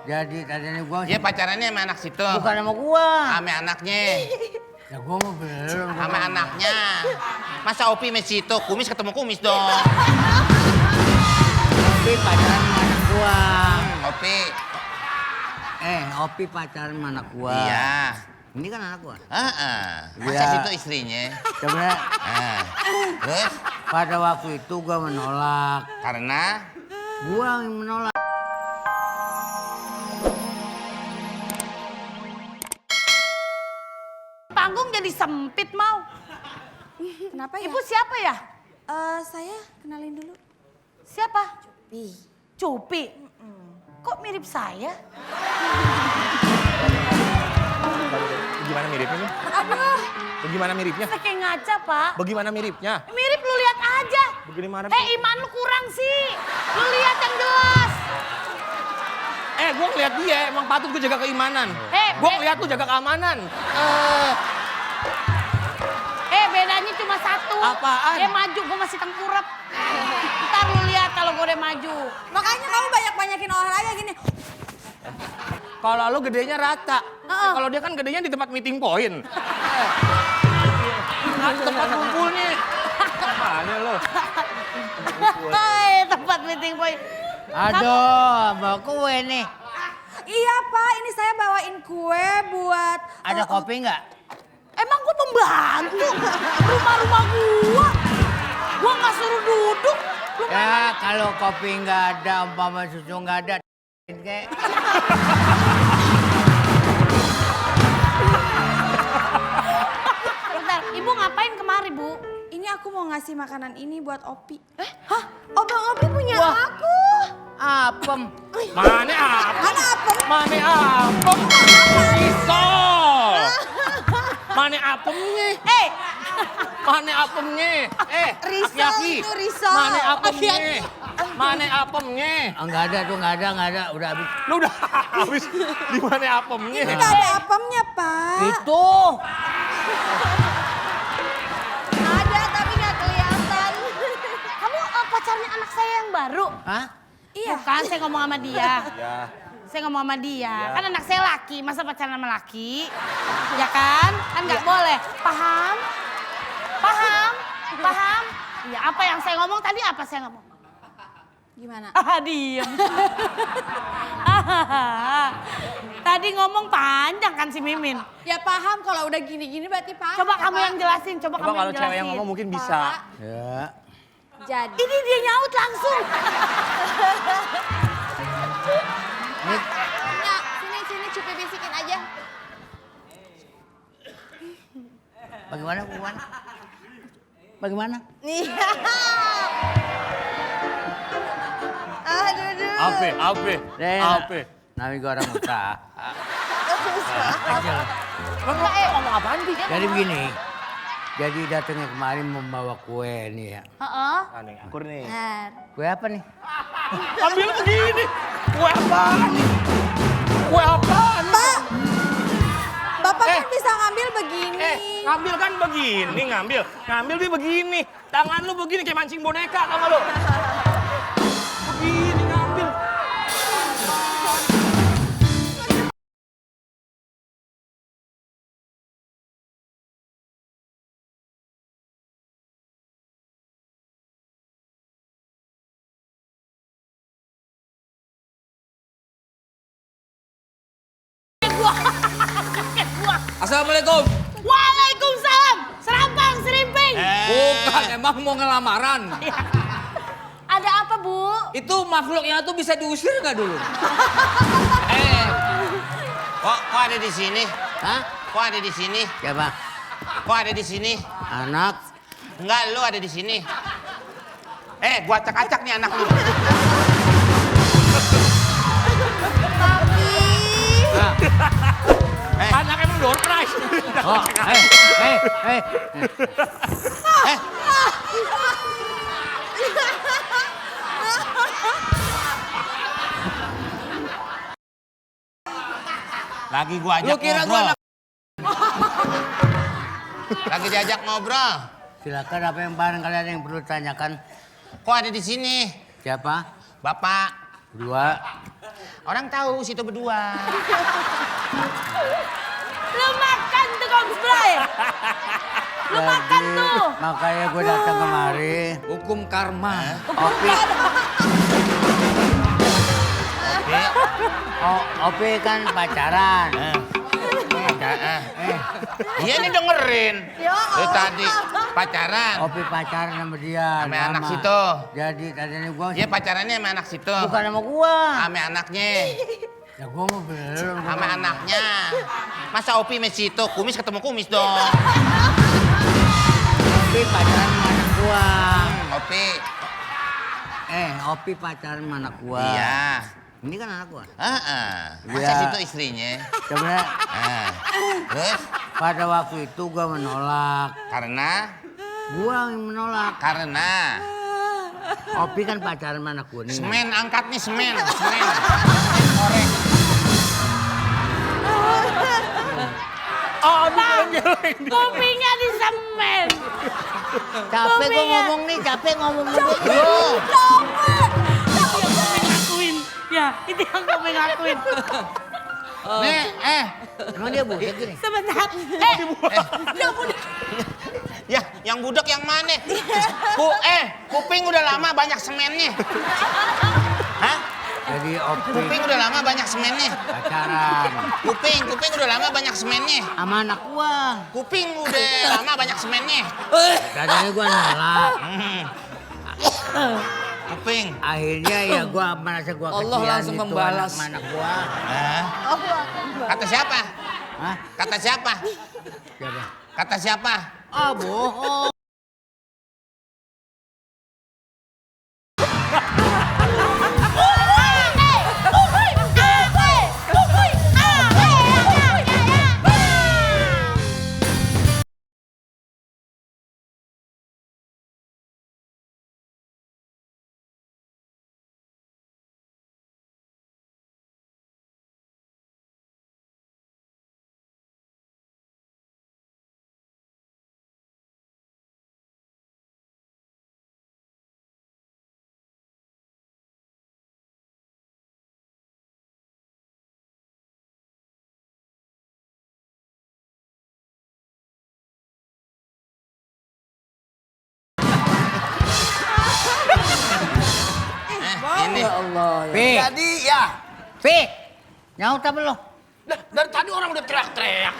Jadi tadinya gua Dia pacarannya sama anak situ. bukan sama gua. Sama anaknya. Ya gua mau belum. Sama anaknya. Masa Opi sama situ? Kumis ketemu kumis dong. Opi pacaran sama anak gua. Opi. Opi pacaran sama anak gua. Iya. Ini kan anak gua. Masa Iya. situ istrinya? Sebenarnya Terus? pada waktu itu gua menolak. Karena? Gua yang menolak. Panggung jadi sempit mau. Kenapa ya? Ibu siapa ya? Saya kenalin dulu. Siapa? Cupi. Cupi. Kok mirip saya? Bagaimana miripnya nih? Aduh, Bagaimana miripnya? saya kayak ngaca, Pak. Bagaimana miripnya? Mirip, lu lihat aja. Bagaimana? Iman lu kurang sih. Lu lihat yang jelas. Gue ngeliat dia, emang patut gue jaga keimanan. Gue ngeliat lu jaga keamanan. Bedanya cuma satu. Apaan? Dia maju, gue masih tengkurap. Ntar lu lihat kalau gue udah maju. Makanya kamu banyak-banyakin olahraga gini. Kalau lu gedenya rata. Kalau dia kan gedenya di tempat meeting point. Tempat kumpulnya. Mana lo? Hai, tempat meeting point. Aduh, bawa kue nih. Iya Pak, ini saya bawain kue buat... Ada kopi nggak? Emang gue pembantu? Rumah-rumah gua. Gua nggak suruh duduk. Lu Ya kalau kopi nggak ada, umpama susu nggak ada, kayak bentar, ibu ngapain kemari, Bu? Ini aku mau ngasih makanan ini buat Opi. Hah? Oh Bang Opi punya aku. apem. Mana apem? Mana apem? Mana apem? Risol. Mana apemnya? Mana apemnya? Risol Aki-aki. itu risol. Mana apemnya? Aki-aki. Mana apemnya? Nggak ada tuh, nggak ada, udah habis. Lu udah habis di mana apemnya? Ini nggak ada apemnya Pak. Itu. Ada tapi nggak kelihatan. Kamu pacarnya anak saya yang baru? Hah? Iya. Bukan, saya ngomong sama dia. Ya. Saya ngomong sama dia. Kan anak saya laki, masa pacaran sama laki? Ya kan? Kan nggak boleh. Paham? Paham? Paham? Ya apa yang saya ngomong tadi, apa saya ngomong? Gimana? Diem. Tadi ngomong panjang kan si Mimin. Ya paham kalau udah gini-gini berarti paham. Coba ya, kamu Pak? yang jelasin, coba kamu Coba kalau yang cewek yang jelasin. ngomong mungkin bisa. Ya. Jadi. Ini dia nyaut langsung. Ya, sini Cupi bisikin aja. Bagaimana? Bagaimana? Nih. Aduh. Apa? Nami gua orang usaha. Ngomong apaan sih? Jadi begini. Jadi datangnya kemarin membawa kue nih ya. Heeh. Aneh, akur nih. Benar. Kue apa nih? Ambil begini. Kue apaan nih? Kue apaan? Pak, Bapak kan bisa ngambil begini. Ngambil kan begini, ngambil dia begini. Tangan lu begini kayak mancing boneka, tau gak lu? Begini ngambil. Assalamualaikum. Waalaikumsalam. Serampang, serimping. Bukan, emang mau ngelamaran. Ada apa, Bu? Itu makhluknya tuh bisa diusir nggak dulu? Kok ada di sini? Hah? Kok ada di sini? Siapa? Kok ada di sini? Anak. Enggak, lu ada di sini. Gua acak-acak nih anak lu. Anak emang door prize. Oh, Lagi gua ajak Lu kira gua ngobrol. anak... Lagi diajak ngobrol. Silakan apa yang barangkali ada yang perlu tanyakan. Kok ada di sini? Siapa? Bapak. Dua. Orang tahu situ berdua. Lu makan tuh Kong Spray. Lu makan tuh. Makanya gue datang kemari. Hukum karma. Opi. Opi kan pacaran. Iya ini dengerin. Ya Itu tadi pacaran. Opi pacaran sama dia. Sama lama. anak situ. Jadi tadinya gue Iya pacarannya sama anak situ. bukan sama gua. Sama anaknya. Ya gua mau belum. Sama anaknya. Masa Opi sama situ kumis ketemu kumis dong. Opi pacaran sama anak gua. Opi. Opi pacaran sama anak gua. Iya. Ini kan anak gua. Masa Iya. situ istrinya. Sebenarnya Terus pada waktu itu gua menolak. karena Gua yang menolak. Opi kan pacaran sama anak gua nih. semen angkat nih semen. Korek. Kupingnya di semen. Capek gua Kupingnya. ngomong nih, capek ngomong. Loh. Ngakuin. Ya, itu yang gue ngakuin. Nih, Emang dia budak gini? Sebentar. ya yang budak yang mana? Kuping udah lama banyak semennya. Hah? Jadi Opi Kuping udah lama banyak semennya. pacaran Kuping udah lama banyak semennya. sama anak gua. Kuping udah lama banyak semennya. Tadinya gua nolak. Kuping. Akhirnya ya gua merasa gua Allah kesian langsung gitu membalas. sama anak gua. Hah? Kata siapa? Hah? Kata siapa? Siapa? Kata siapa? Ah, bohong. Ini. Ya Allah. Ya. Pi, Jadi ya, Pi, nyaut apa lo? dari tadi orang udah teriak-teriak.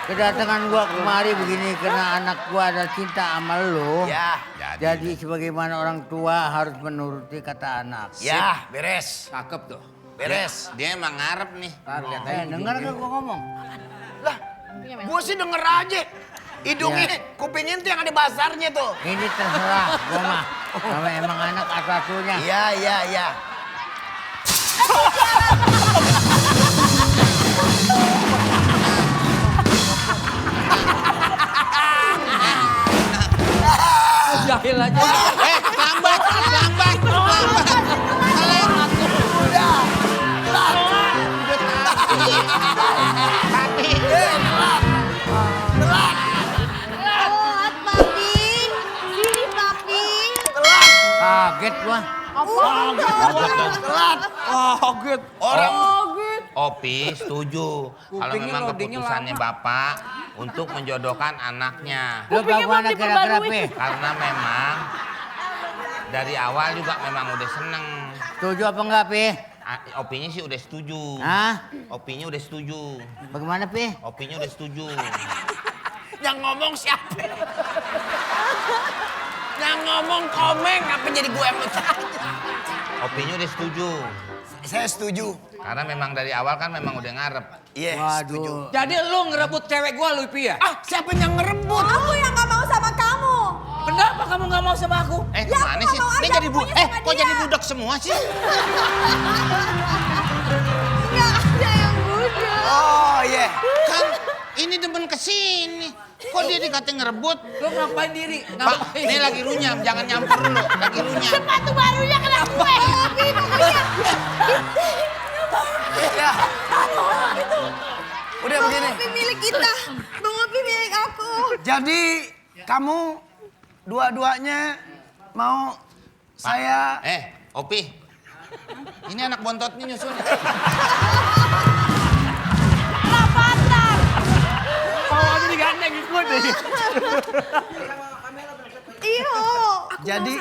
Kedatangan gua kemari begini karena anak gua ada cinta sama lo. Ya, Jadi sebagaimana orang tua harus menuruti kata anak. ya, beres, Cakep tuh. beres. Dia emang ngarep nih. Dengar kan gua ngomong? Lah, gua sih denger aja. Hidungnya, kupingnya tuh yang ada basarnya tuh. Ini terserah gua mah. Sama emang anak satunya. Iya, iya, iya. Jahil aja. Lambat. Tadi. Telat, Paping. Sini, Paping. Kaget gua. Telat. Kaget. Orang Opi setuju kalau Kupingnya memang loadingnya keputusannya Bapak untuk menjodohkan anaknya. Lo bagaimana kira-kira, Pi? Karena memang dari awal juga memang udah seneng. Setuju apa enggak, Pi? Opinya sih udah setuju. Hah? Opinya udah setuju. Bagaimana, Pi? Opinya udah setuju. yang ngomong siapa? Yang ngomong Komeng, apa jadi gue yang bertanya? Opinya udah setuju. Saya setuju. Karena memang dari awal kan memang udah ngarep. Iya, setuju. Waduh. Jadi lu ngerebut cewek gua lu Pi ya? Ah, siapa yang ngerebut? Aku yang gak mau sama kamu. Kenapa kamu nggak mau sama aku? Kemana aku sih? mau Ini aja jadi punya sama kok dia. jadi budak semua sih? Nggak ada yang budak. Oh, iya. Kan ini demen kesini. Kok dia dikatain ngerebut? Lu ngapain diri? Pak, Ngapain? ini lagi runyam, jangan nyampur dulu. Lagi runyam. Sepatu barunya kena gue. Ya. Udah begini. Opi milik kita. Bang Opi milik aku. Jadi kamu dua-duanya mau saya Opi, Ini anak bontotnya nyusul. Lapatan. Mau aja digandeng ikut deh. Iyo. Jadi